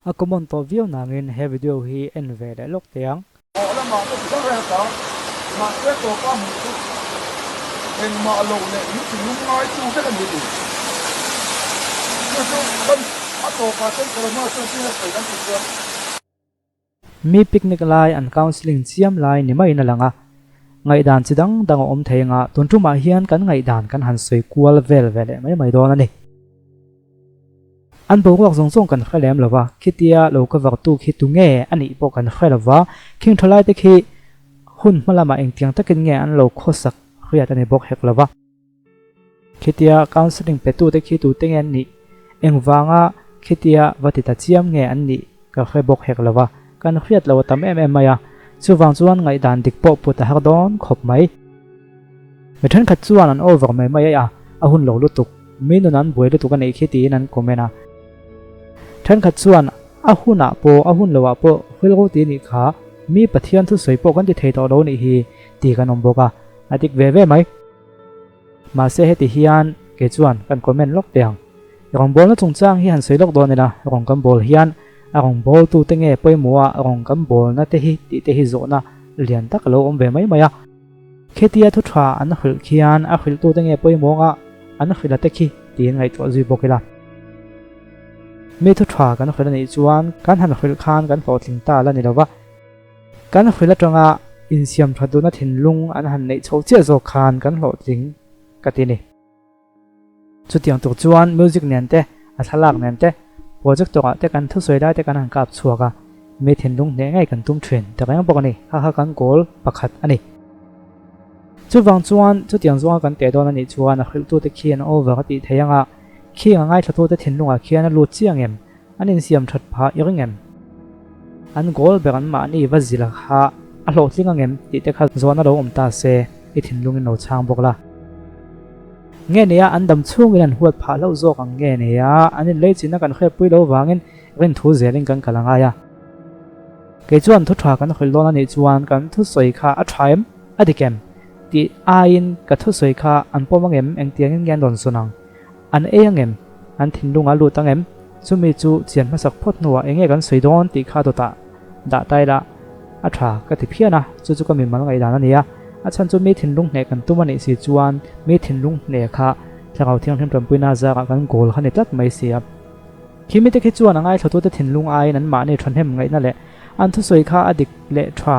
A common tawh viau nangin he video hi en ve leh lawk teh ang. Aw lamah ka ti reng a, mahse tawpa hmuh chu engmah lo leh min ti lung ngai tu vek a ni tih chu chu kan a tawpah chuan Corona chuan thil a sawi kan tih chuan. Mi picnic lai an counselling chiam lai ni maiin a lang a, ngaihdan chi dang dang a awm thei anga tun tumah hian kan ngaihdan kan han sawi kual vel ve leh mai mai dawn a ni. An boruak zawng zawng kan hre lem lo va, khitia lo cover tu khi tu nge a nih pawh kan hre lo va, khing tha laite khi hun hma lamah engtiang takin nge an lo khawsak hriat a ni bawk hek lo va. Khitia counselling pe tute khi tute nge an nih, engvanga khitia va ti ta chiam nge an nih ka hre bawk hek lo va, kan hriat lo a tam em em mai a, chuvang chuan ngaihdan dik pawh put a har dawn khawp mai. Mi thenkhat chuan an over mai mai a, a hun lo lutuk, mi nun an buai lutuk a neih khi tiin an comment a. Thenkhat chuan a hunah pawh a hun loah pawh rilru ti nih kha mi Pathian thusawi pawh kan ti thei tawh lo nih hi ti kan awm bawk a, a dik ve ve mai. Mahse heti hian kei chuan kan comment lawk teh ang. Rawngbawlna chungchang hi han sawi lawk dawn ila, rawng kan bawl hian a rawngbawltute nge pawimawh a rawng kan bawlna te hi tih te hi zawhna lian tak a lo awm ve mai mai a. Khitia thu tha an hrilh khian a hrilhtute nge pawimawh a an hrilh a te khi tiin ngaihtuah zui bawk ila. Mi thu tha kan hrilh a nih chuan kan han hrilh khan kan hlawhtling ta la ni lo va, kan hrilh atanga insiam tha duhna thinlung an han neih chho chiah zawk khan kan hlawhtling ka ti ni. Chutiang tur chuan music nen te, a thlalak nen te, projector ah te kan thusawi lai te kan han kap chhuak a, mi thinlung hneh ngei kan tum thin ta reng bawk a ni, kha kha kan goal pakhat a ni. Chuvang chuan chutiang zawnga kan teh dawn a nih chuan a hrilhtute khi an over a tih theih anga khing a ngaithlatute thinlungah khian a lut chiang em? An insiam that phah i ring em? An goal ber an mahni va zil kha a hlawhtling ang em tih te kha zawhna lo awm ta se i thinlungin lo chhang bawk la. Nge nia an dam chhungin an huat phah hlauh zawk ang nge nia an inlei chinna kan hriatpui lo vangin rinthu zelin kan kal a ngai a. Kei chuan thu tha kan hrilh dawn a nih chuan kan thusawi kha a tha em? A dik em? Tih aiin ka thusawi kha an pawm ang em? Engtiangin nge an rawn zawn ang? An ei ang em? An thinlung a lut ang em? Chumi chu chian hmasak phawt hnuah enge kan sawi dawn tih kha dawtah dah ta ila a tha ka ti phian a, chu chu ka mimal ngaihdan a ni a. A chhan chu mi thinlung hneh kan tum a nih si chuan mi thinlung hneh kha Thlarau Thianghlim tanpuina zarah kan goal kha ni tlat mai si a. Khi mite khi chuan a ngaithlatute thinlung aiin anmahni thahnem ngaihna leh an thusawi kha a dik leh tha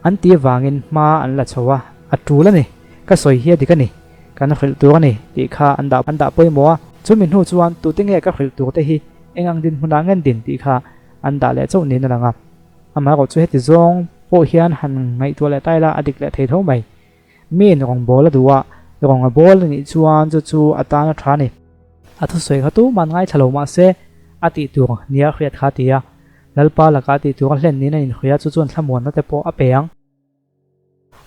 an ti avangin hma an la chho a, a tul a ni, ka sawi hi a dik a ni. Kan hrilh tur a ni tih kha an dah an dah pawimawh a, chumi hnu chuan tute nge ka hrilh tur te hi eng ang dinhmunah nge an din tih kha an dah leh chauh niin a lang a. Amaherawh chu heti zawng pawh hian han ngaihtuah leh ta ila a dik leh thei tho mai. Miin rawng bawl a duh a, rawng a bawl a nih chuan chu chu a tan a tha a ni. A thusawi kha tuman ngaithla lo mah se a tih tur nia hriat kha a ti a, Lalpa lakah a tih tur a hlen niin a inhria chu chuan thlamuanna te pawh a pe ang.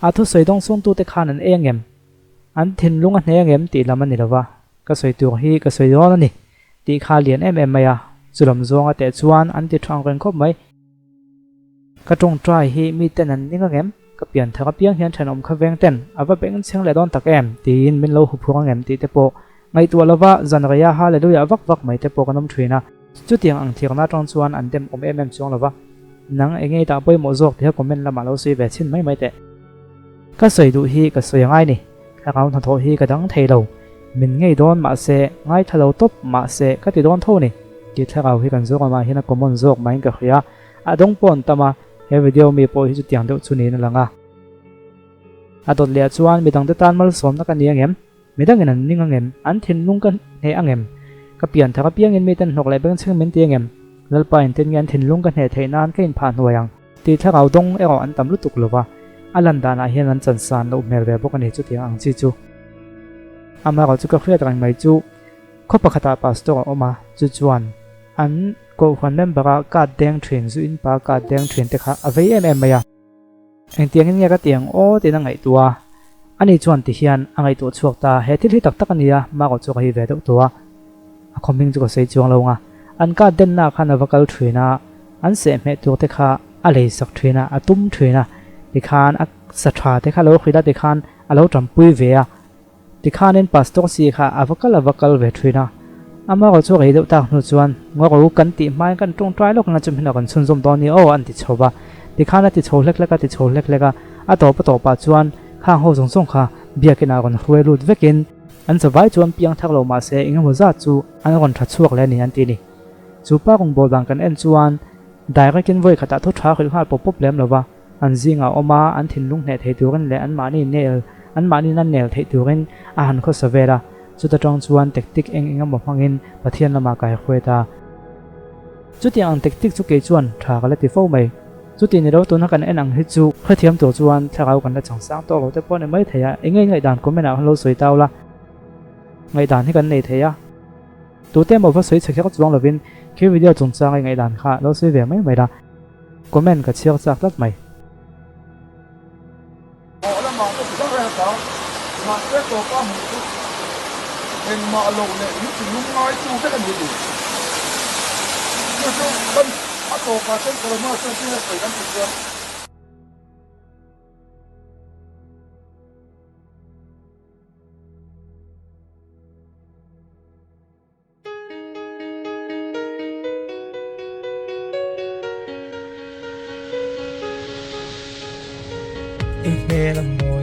A thusawi dawngsawngtute khan an ei angem? An thinlung a hneh angem tih lam a ni lova, ka sawi tur hi ka sawi dawn a ni tih kha a lian em em mai a, chu lam zawnga teh chuan an ti thang reng khawp mai. Ka tawngtai hi miten an ning angem? Ka pian thar apiang hian thenawm kha veng ten a va beng chheng leh dawn tak em? tiin min lo huphur angem tih te pawh ngaihtuah lova zan reia hallelujah vak vak mai te pawh kan awm thin a. Chutiang ang thirna atang chuan an dem awm em em chuang lova, nang eng nge dah pawimawh zawk tiha comment lamah lo sawi ve chhin mai mai teh. Ka sawi duh hi ka sawi angai ni, thlarau hnathawh hi ka dang thei lo, min ngei dawn mahse ngaithla lo tawp mahse ka ti dawn tho ni tih thlarau hi kan zawk amah hian a common zawk maiin ka hria, a dawng pawh an tam a, he video mi pawh hi chutiang deuh chu niin a lang a. A dawt leh ah chuan midangte tan malsawmna ka ni angem? Midangin an ning angem? An thinlung ka hneh angem? Ka pian thar apiangin miten hnawk leh bengchheng min ti angem? Lalpa inten nge an thinlung ka hneh theih nan ka inphah hnuai ang? Tih thlarau dawng erawh an tam lutuk lo va, a lan danah hian an chansan loh hmel ve bawk a ni chutiang ang chi chu. Amaherawh chu ka hriat reng mai chu khaw pakhatah pastor a awm a, chu chuan an kohhran member-a card deng thin, zu in pa card deng thin te kha a vei em em mai a. Engtiangin nge ka ti ang aw tiin a ngaihtuah a, ani chuan ti hian a ngaihtuah chhuak ta, he thil hi tak tak a nia, Marco chu ka hi ve deuh tawh a, a khawmhming chu ka sawi chuang lo nga, an kah denna khan a va kal thin a, an sehhmeh tur te kha a lei sak thin a, a tum thin a, tikhan a sa tha te kha lo hrilh a, tikhan a lo tampui ve a, tikhanin Pastor si kha a va kal a va kal ve thin a, Amaherawh chu rei deuh tak hnu chuan Ngaw kan tih hmain kan tawngtai lawk anga chumi hnawh kan chhunzawm dawn ni aw an ti chho va. Tikhan a ti chho hlek hlek a ti chho hlek hlek a, a tawp a tawpah chuan khang ho zawng zawng kha biakinah rawn hruai lut vekin an zavai chuan piang thak lo mahse engemaw zat chu an rawn tha chhuak leh a ni an ti a ni. Chu pa rawngbâwl dan kan en chuan direct in vawi khatah thu tha hrilh nghal pawp pawp lem lo va, an zingah awm a, an thinlung hneh thei turin leh anmahni nel anmahniin an nel theih turin a han khawsa vel a, chuta tang chuan tactic eng eng emaw hmangin Pathian lamah kai hruai ta. Chutiang ang tactic chu kei chuan tha ka la ti fo mai. Chuti ni lo tuna kan en ang hi chu hrethiam tur chuan thlarau kan la chang sang tawk lo te pawh a ni mai thei a, enge ngaihdan comment ah khan lo sawi tau la, ngaihdan hi kan nei thei a. Tute emaw va sawi chhe kher chuang lovin khi video chungchanga i ngaihdan kha lo sawi ve mai mai la, comment ka chhiar chak tlat mai. Thawh lamah ka ti reng reng ta, mahse tawpa hmuh chu engmah loh leh min ti lungngai tu vek a ni ti. Chu chu kan a tawpah chuan Corona chuan tinge sawi kan ti chuan. I hmel a mawi.